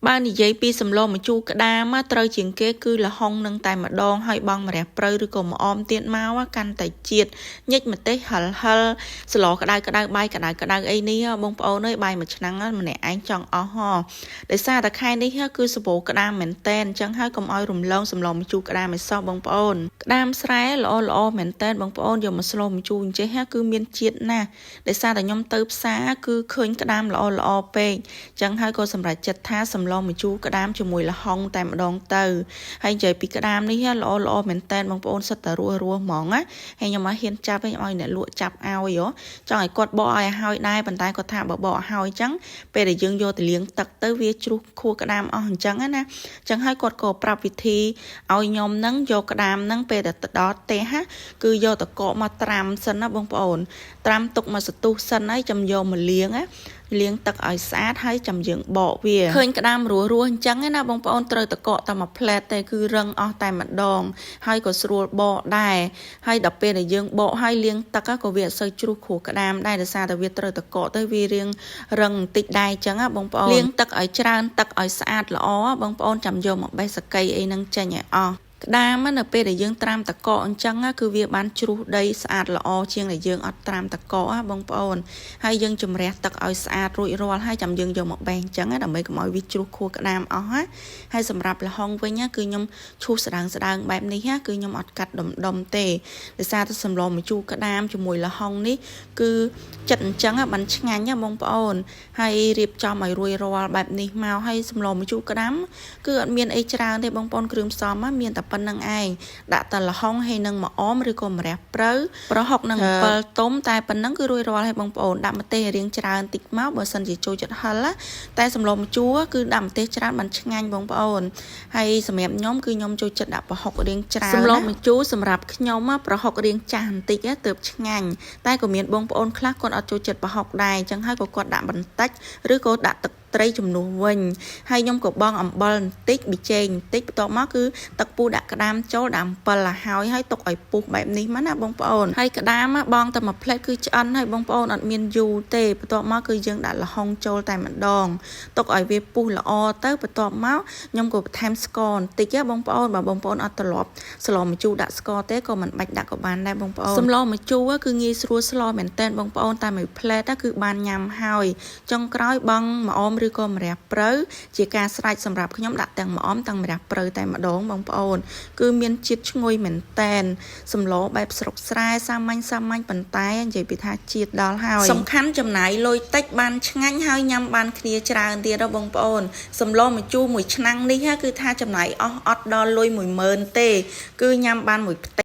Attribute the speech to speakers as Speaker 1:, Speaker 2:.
Speaker 1: បើនិយាយពីសម្លម្ជូរក្តាមត្រូវជាងគេគឺល្ហុងនឹងតែម្ដងហើយបង់ម្រះព្រៅឬក៏ម្អមទៀតមកកាន់តែជាតិញិចម្ទេសហិលហិលស្លក្តៅក្តៅបាយក្តៅក្តៅអីនេះបងប្អូនអើយបាយមួយឆ្នាំងម្នាក់ឯងចង់អស់ហោដោយសារតែខែនេះគឺសបោក្តាមមែនតែនអញ្ចឹងហើយកុំឲ្យរំលងសម្លម្ជូរក្តាមឲ្យសោះបងប្អូនក្តាមស្រែល្អល្អមែនតែនបងប្អូនយកមកស្លម្ជូរអញ្ចេះគឺមានជាតិណាស់ដោយសារតែខ្ញុំទៅផ្សារគឺឃើញក្តាមល្អល្អពេកអញ្ចឹងហើយក៏សម្រេចចិត្តថាសម្លម្ជូរក្តាមជាមួយល្ហុងតែម្ដងទៅហើយនិយាយពីក្តាមនេះល្អល្អមែនតែនបងប្អូនសិតតែរស់រស់ហ្មងណាហើយខ្ញុំមកហ៊ានចាប់ខ្ញុំឲ្យអ្នកលក់ចាប់ឲ្យចង់ឲ្យគាត់បកឲ្យហើយដែរប៉ុន្តែគាត់ថាបើបកឲ្យអញ្ចឹងពេលដែលយើងយកទៅលាងទឹកទៅវាជ្រុះខួរក្តាមអស់អញ្ចឹងណាអញ្ចឹងហើយគាត់ក៏ប្រាប់វិធីឲ្យខ្ញុំនឹងយកក្តាមនឹងពេលដែលទៅដល់ផ្ទះគឺយកតកកមកត្រាំសិនណាបងប្អូនត្រាំទុកមកសន្ទុះសិនហើយចាំយកមកលាងណាលាងទឹកឲ្យស្អាតហើយចាំយើងបកវាឃើញក្តាមរស់រស់អញ្ចឹងណាបងប្អូនត្រូវតកកតែមួយផ្លែតទេគឺរឹងអស់តែម្ដងហើយក៏ស្រួលបកដែរហើយដល់ពេលដែលយើងបកហើយលាងទឹកក៏វាអត់សូវជ្រុះគ្រួក្តាមដែរដោយសារតែវាត្រូវតកកទៅវារៀងរឹងបន្តិចដែរអញ្ចឹងណាបងប្អូនលាងទឹកឲ្យច្រើនទឹកឲ្យស្អាតល្អបងប្អូនចាំយកមកបេះសកីអីហ្នឹងចេញឲ្យអស់ក្តាមនៅពេលដែលយើងត្រាំតកកអញ្ចឹងគឺវាបានជ្រុះដីស្អាតល្អជាងដែលយើងអត់ត្រាំតកកបងប្អូនហើយយើងជំរះទឹកឲ្យស្អាតរួចរាល់ហើយចាំយើងយកមកបេះអញ្ចឹងដើម្បីកុំឲ្យវាជ្រុះខួរក្តាមអស់ណាហើយសម្រាប់ល្ហុងវិញគឺខ្ញុំឈូសស្ដើងស្ដើងបែបនេះគឺខ្ញុំអត់កាត់ដុំដុំទេដោយសារតែសម្លម្ជូរក្តាមជាមួយល្ហុងនេះគឺចិត្តអញ្ចឹងបានឆ្ងាញ់ណាបងប្អូនហើយរៀបចំឲ្យរួចរាល់បែបនេះមកហើយសម្លម្ជូរក្តាមគឺអត់មានអីច្រើនទេបងប្អូនគ្រឿងផ្សំមានតែប៉ុណ្្នឹងឯងដាក់តែល្ហុងហើយនឹងម្អមឬក៏ម្រះព្រៅប្រហុកនិងអំពិលទុំតែប៉ុណ្្នឹងគឺរួចរាល់ហើយបងប្អូនដាក់ម្ទេសរៀងច្រើនតិចមកបើសិនជាចូលចិត្តហិលតែសម្លម្ជូរគឺដាក់ម្ទេសច្រើនបានឆ្ងាញ់បងប្អូនហើយសម្រាប់ខ្ញុំគឺខ្ញុំចូលចិត្តដាក់ប្រហុករៀងច្រើនសម្លម្ជូរសម្រាប់ខ្ញុំប្រហុករៀងចាស់បន្តិចទើបឆ្ងាញ់តែក៏មានបងប្អូនខ្លះគាត់អត់ចូលចិត្តប្រហុកដែរអញ្ចឹងហើយក៏គាត់ដាក់បន្តិចឬក៏ដាក់ទឹកត្រីជំនួសវិញហើយខ្ញុំក៏បងអំបិលបន្តិចប៊ីចេងបន្តិចបន្ទាប់មកគឺទឹកពូដាក់ក្តាមចូលដាក់អំពិលឲ្យហើយហើយទុកឲ្យពុះបែបនេះមកណាបងប្អូនហើយក្តាមបងតែមួយផ្លែតគឺឆ្អិនហើយបងប្អូនអត់មានយូរទេបន្ទាប់មកគឺយើងដាក់ល្ហុងចូលតែម្ដងទុកឲ្យវាពុះល្អទៅបន្ទាប់មកខ្ញុំក៏បន្ថែមស្ករបន្តិចណាបងប្អូនបើបងប្អូនអត់ត្រឡប់ស្លម្ជូរដាក់ស្ករទេក៏មិនបាច់ដាក់ក៏បានដែរបងប្អូនសម្លម្ជូរគឺងាយស្រួលស្លមែនតើបងប្អូនតែមួយផ្លែតគឺបានញ៉ាំហើយចុងក្រោយបងម្អមឬក៏ម្រះព្រៅជាការស្រេចសម្រាប់ខ្ញុំដាក់ទាំងម្អមទាំងម្រះព្រៅតែម្ដងបងប្អូនគឺមានជាតិឈ្ងុយមែនតែនសម្លបែបស្រុកស្រែសាមញ្ញសាមញ្ញប៉ុន្តែនិយាយពីថាជាតិដល់ហើយសំខាន់ចំណាយលុយតិចបានឆ្ងាញ់ហើយញ៉ាំបានគ្នាច្រើនទៀតបងប្អូនសម្លម្ជូរមួយឆ្នាំងនេះគឺថាចំណាយអស់អត់ដល់លុយ10000ទេគឺញ៉ាំបានមួយផ្ទះ។